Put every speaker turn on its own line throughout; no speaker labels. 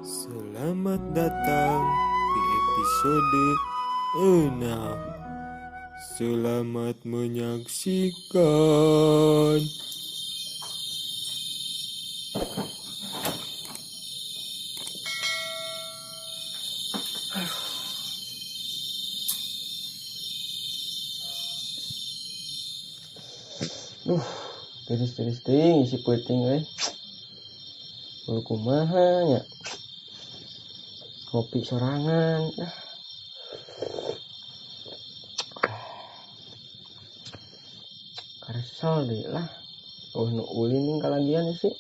Selamat datang di episode 6. Selamat menyaksikan.
Duh, tiris-tiris teuing isi peuting euy. Kudu kumaha nya. Ngopi sorangan. Ah. Karesel deui lah. Oh nu ulin ning kalagian sih.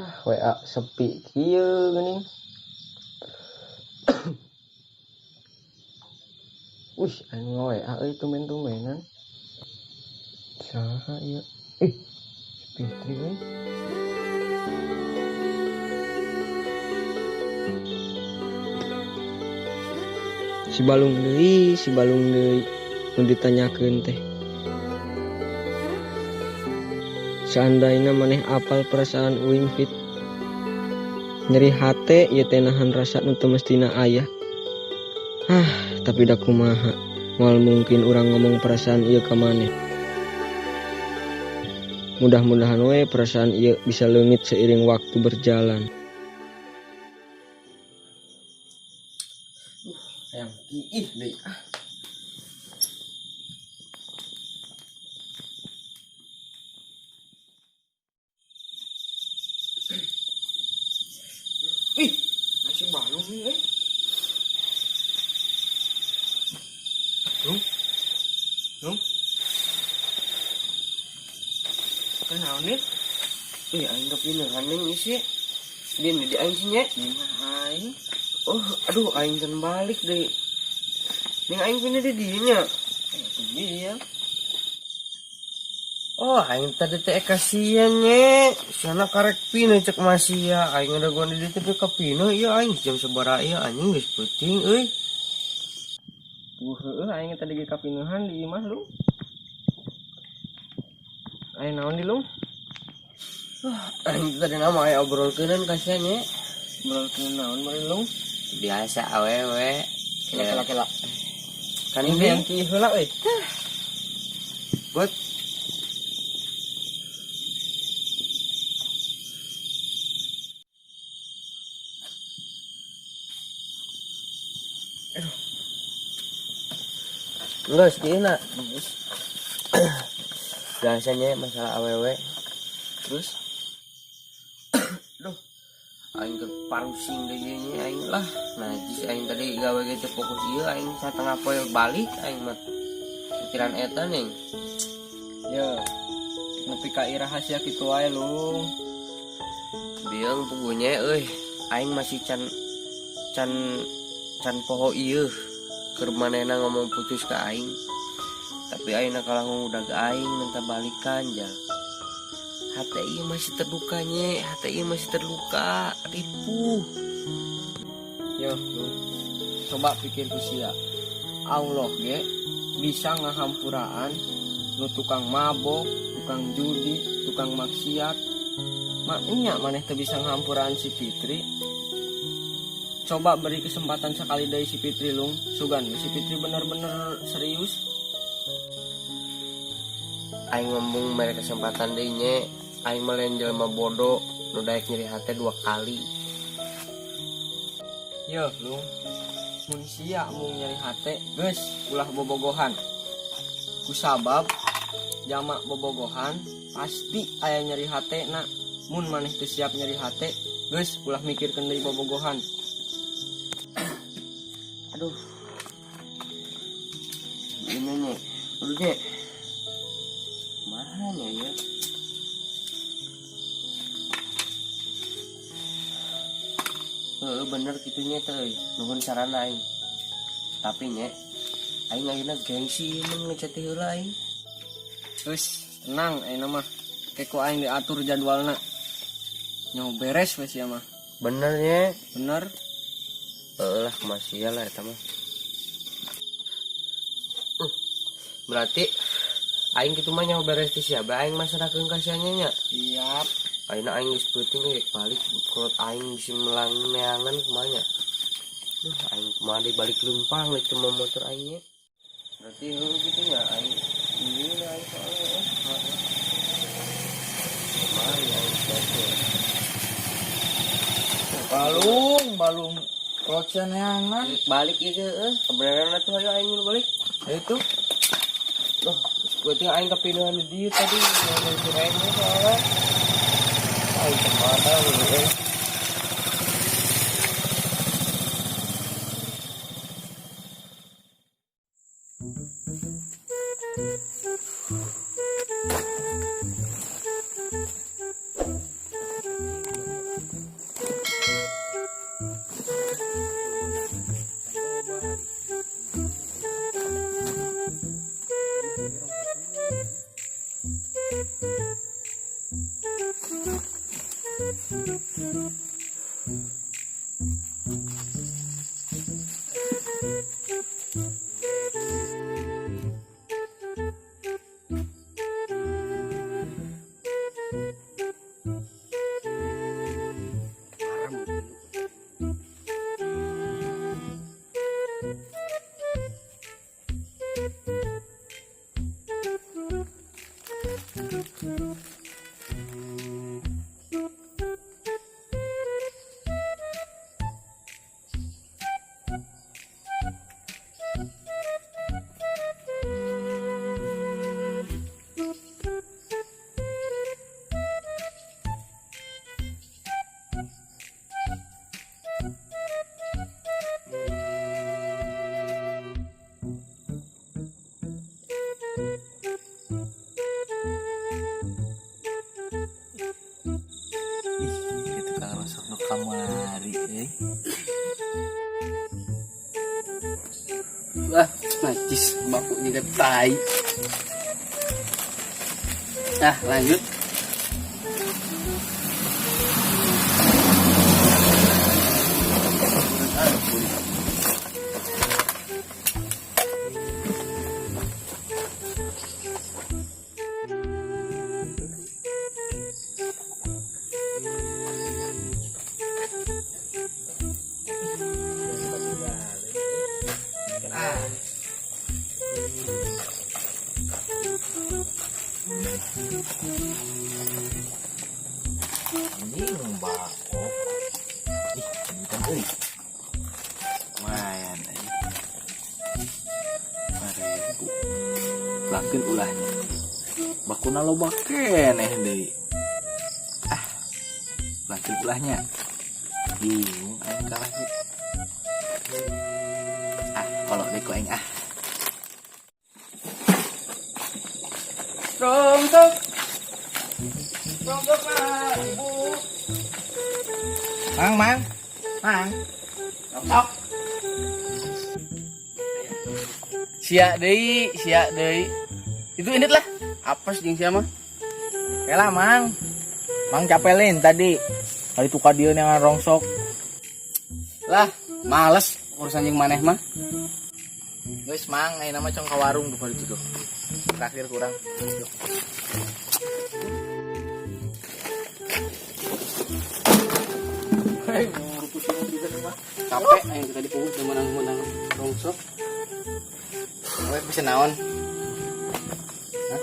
Ah, WA sepi kieu geuning. Wih, anu WA euy tumben-tumbenan. Saha ieu? Ih, Fitri euy. Si balung deui nu ditanyakeun teh. Seandainya maneh apal perasaan uing Fit. Nyeri hate ieu teh nahan rasa nu teu mestina aya. Ah, tapi da kumaha. Moal mungkin urang ngomong perasaan ieu ka maneh. Mudah-mudahan we perasaan ieu bisa leungit seiring waktu berjalan. Hayang kiih deui ah. Ih, nasi balung nih, eh. Lung, lung. Kenaon nih?
Ih, aing kepindahan nih isi. Din, di aing sih nya.
Gimana aing?
Oh, aduh, aing kan balik deh. Ning aing pindah di dieu nya.
Itu dia.
Oh, aing tadi teh kasihan nya. Sana karek pindah cek masih ya. Aing ada gua di dieu teh ka pindah ieu aing jam sabaraha ieu anjing geus peuting euy.
Wuh, heueuh aing tadi ge kapindahan di imah lu. Aya naon di lu?
Aing tadi nama aya obrolkeunan kasihan nya.
Obrolkeun naon meureun lu?
Biasa awewe.
Kela kela.
Kan
Ini
ini
yang ki heula euy.
Buat Enggak, sekian. Biasanya masalah awewe.
Terus?
Duh, aing keur parusing deui nya aing lah. Najis aing tadi gawe ge teu fokus ieu aing satengah poe balik aing mah. Pikiran eta ning.
Yo. Nepi ka iraha sia kitu wae lu.
Biang pugunya euy, aing masih can can can poho ieu keur manehna ngomong putus ka aing. Tapi aing kalah ngudag aing minta balikan ja. Hate ieu masih terluka nye, hate ieu masih terluka, ripuh.
Yo, lu. Coba pikir ku sia. Allah ge bisa ngahampuraan nu tukang mabok, tukang judi, tukang maksiat. Maknya maneh teu bisa ngahampuraan si Fitri. Coba beri kesempatan sekali deui si Fitri lung, sugan si Fitri bener-bener serius.
Aing ngomong mere kesempatan deui nye, aing mah lain jelema bodoh nu daek nyeri hate 2 kali.
Yo, lung. Mun sia mung nyeri hate, geus ulah bobogohan. Kusabab jamak bobogohan pasti aya nyeri hate na. Mun maneh teu siap nyeri hate, geus ulah mikirkeun deui bobogohan.
Aduh. Ini nih, udah nih. Mana ya? Heeh, bener kitunya teh. Nuhun sarana aing. Tapi nya aing ayeuna gengsi emang ngechat heula aing.
Geus, tenang ayeuna mah. Keko aing diatur jadwalna. Nyaho beres we sia mah.
Bener nya?
Bener.
Heeh lah, masih lah eta mah. Berarti aing kitu mah nyaho beres ti sia bae, aing masrahkeun ka sia nya.
Siap.
Ayeuna aing geus peuting euy, balik kolot aing bisi melang neangan kumaha nya. Duh, aing kumaha deui balik leumpang deui teu mawa motor aing nya. Berarti heuh kitu nya aing ini aing soalnya eh. Kumaha ya aing soalnya.
Balung, balung. Kolot sia neangan.
Balik ieu teh euy, kebenaran atuh hayu aing nu balik.
Itu.
Duh, berarti aing kapindahan di dieu tadi ngomong si Remo soalnya. Aing kemana lu euy?
Ih, itu kang rosok nu kamari euy.
Wah, najis baku juga tai. Nah, lanjut.
Anjing bako. Ih, cinta euy. Lumayan euy. 5.000. Lakeun ulahnya. Bakuna loba keneh deui. Ah. Lakeun ulahnya. Bingung aing kalah sih. Ah, kalau deui ku aing ah.
Rongsok. Rongsok mah, Ibu.
Mang, mang. Mang.
Rongsok. Sia deui, sia deui. Itu indit lah. Apes jeung sia mah.
Kela, Mang. Mang capelin tadi. Tadi tukar dia yang rongsok.
Lah, males urusan jeung maneh mah.
Geus, Mang, ayeuna mah cong ka warung duh itu tuh. Terakhir kurang. Hei, pusing juga nih mah.
Capek aing tadi puguh menang-menang rongsok.
Kowe pesen naon?
Hah?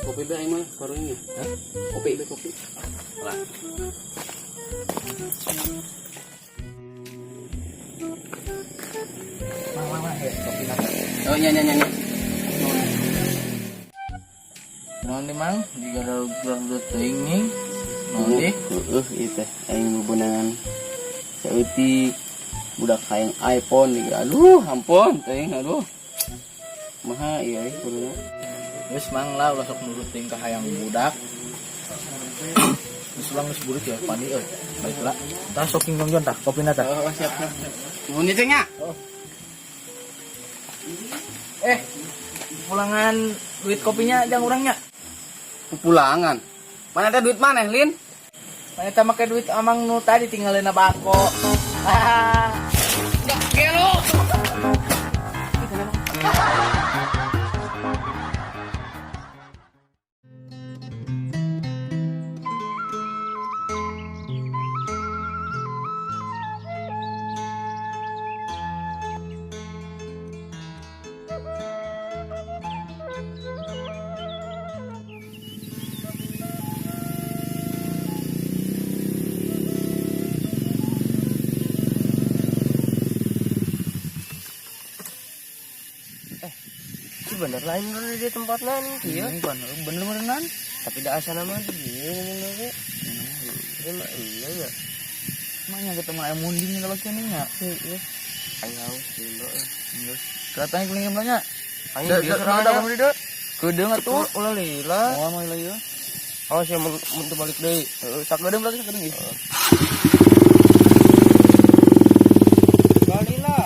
Kopi be aing mah warungnya.
Hah?
Kopi be kopi.
Lah. Mang, mang, mang, ya, kopi nata.
Oh, nya nya nya nya.
Naon nih, Mang? Jika ada udah teuing nih. Naon deh?
Heeh, ieu teh aing bebenangan saeutik budak hayang iPhone nih. Aduh, ampun teuing aduh. Maha ieu euy kuduna.
Geus Mang lah ulah sok nurut teuing ka hayang budak. Geus ulang geus buruk ya pani euy. Baiklah. Tah sok ingkong tah kopina tah.
Oh, siap siap. siap. Nuhun ieu teh nya.
Oh. Pulangan duit kopinya jang urangnya.
Pupulangan. Mana teh duit maneh, Lin?
Mana teh make duit amang nu tadi tinggalin bako.
Gelo.
bener lain udah di tempatna nih kieu.
Ini bener beneran.
Tapi da asana mah di dieu ngomong ge. Tapi mah iya nya.
Maknya ketemu ayam munding kalau kene nya.
Heeh. Aing haus sih, bro.
Geus. Katanya keling nya.
Aing
Da
bieu
da
sorangan
da
nya.
da da. Kedeung atuh.
Ulah lila.
Moal moal lila ieu.
Awas ya mun mun teu balik deui.
Heeh, sakedeung berarti sakedeung ieu.
Balila.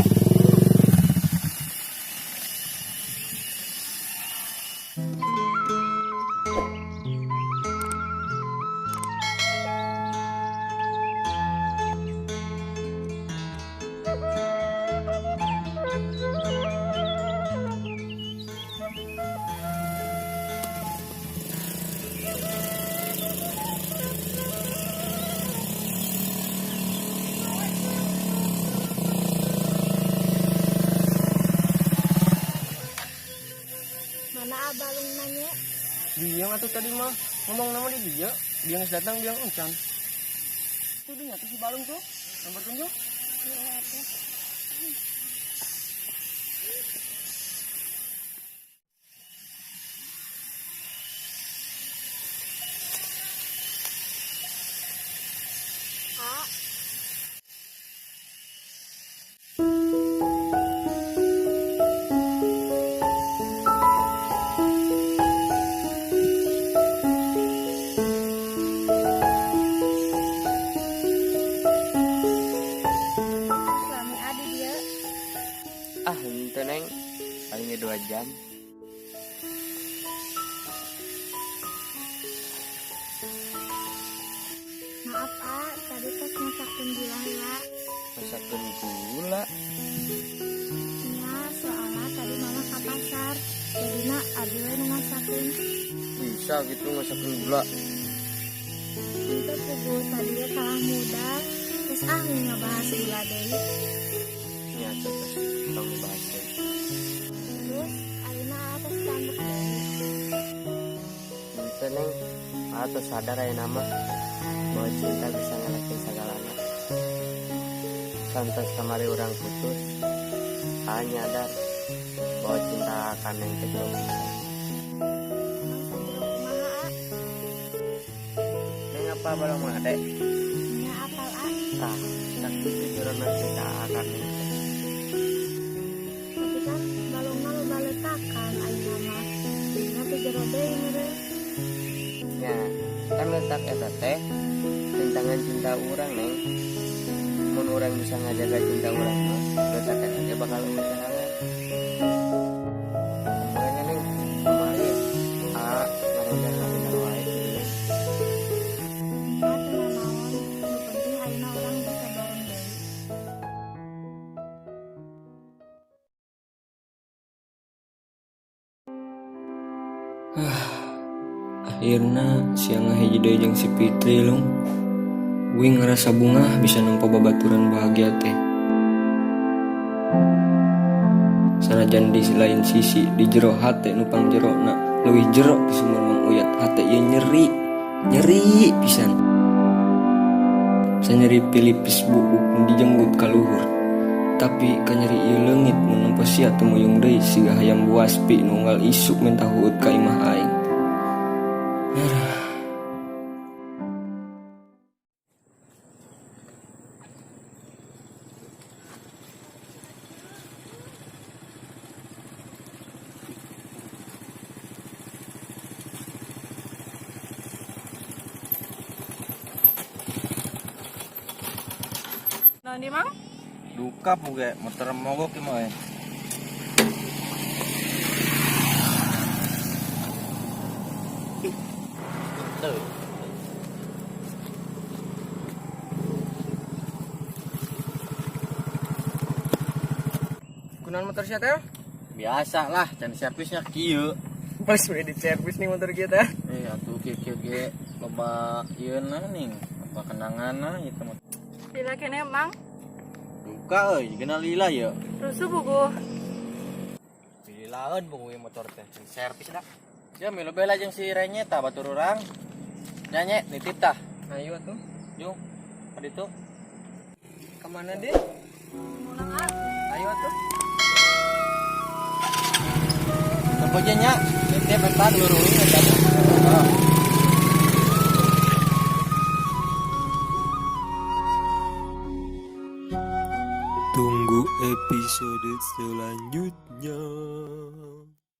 Mana abalung nanya?
Dia atuh tadi mah ngomong nama di dia, dia geus datang dia encan. Tuh dia tuh si balung tuh, nomor tunjuk.
Iya tuh. A, suami Adi dia.
Ah, henteu Neng. Paling ge 2 jam.
Maaf A, tadi pas masakin gula heula.
Masakin gula.
Nya, soalnya tadi mama ke pasar. Jadina abi we nu masakin.
Bisa gitu masakin gula.
Henteu puguh tadi ge kalah muda. Terus ah ngebahas gula deui.
Nya terus tong dibahas deui.
Terus ayeuna atas tambuk deui.
Henteu Neng, atuh sadar ayeuna mah bahwa cinta bisa ngalahin segalanya. Santos kamari urang putus, aa nyadar bahwa cinta akan neng teh jero pisan.
Emang sajero kumaha A?
Neng apa balong mah ade?
Nya apal A?
Tah, sakitu jerona cinta akan neng teh.
Tapi kan balong mah loba letakan ayeuna mah. Jadina teh jero deui meureun.
Nya, kan letak eta teh tentangan cinta urang Neng. Mun urang bisa ngajaga cinta urang mah, letak eta teh bakal eueuh sorangan. Makanya Neng, kamari a ngarendar-ngarendar wae kieu Neng.
Nya teu nanaon, nu penting ayeuna urang bisa bareng deui.
Akhirna siang ngahiji deui jeung si Fitri lung. Uing ngerasa bungah bisa nempo babaturan bahagia teh. Sanajan di lain sisi di jero hate nu pangjerona leuwih jero ti sumur Mang Uyat hate ieu nyeri nyeri pisan. Sanyeri pilipis buuk nu dijenggut ka luhur. Tapi kanyeri ieu leungit mun nempo sia tumuyung deui siga hayam buas pi nu unggal isuk minta huut ka imah aing. Arah.
Naon di Mang?
Duka puge motor mogok ieu mah euy.
Kunaon motor sia teh?
Biasa lah, can servisnya kieu.
Pas we di servis nih motor kita.
Eh atuh kieu kieu ge loba ieu na ning, loba kenanganna ieu teh.
Lila kene Mang.
Duka euy, jigana lila ye.
Rusuh buku.
Lilaeun buku ieu motor teh, can servis dah. Sia milu bela jeung si Renye tah batur urang. Nyanyi nitip tah.
Ayo atuh.
Jung, ka ditu.
Kemana deh?
Mulang ah.
Ayo atuh.
Gojeknya titip eta luruing eta. Oh.
Tunggu episode selanjutnya.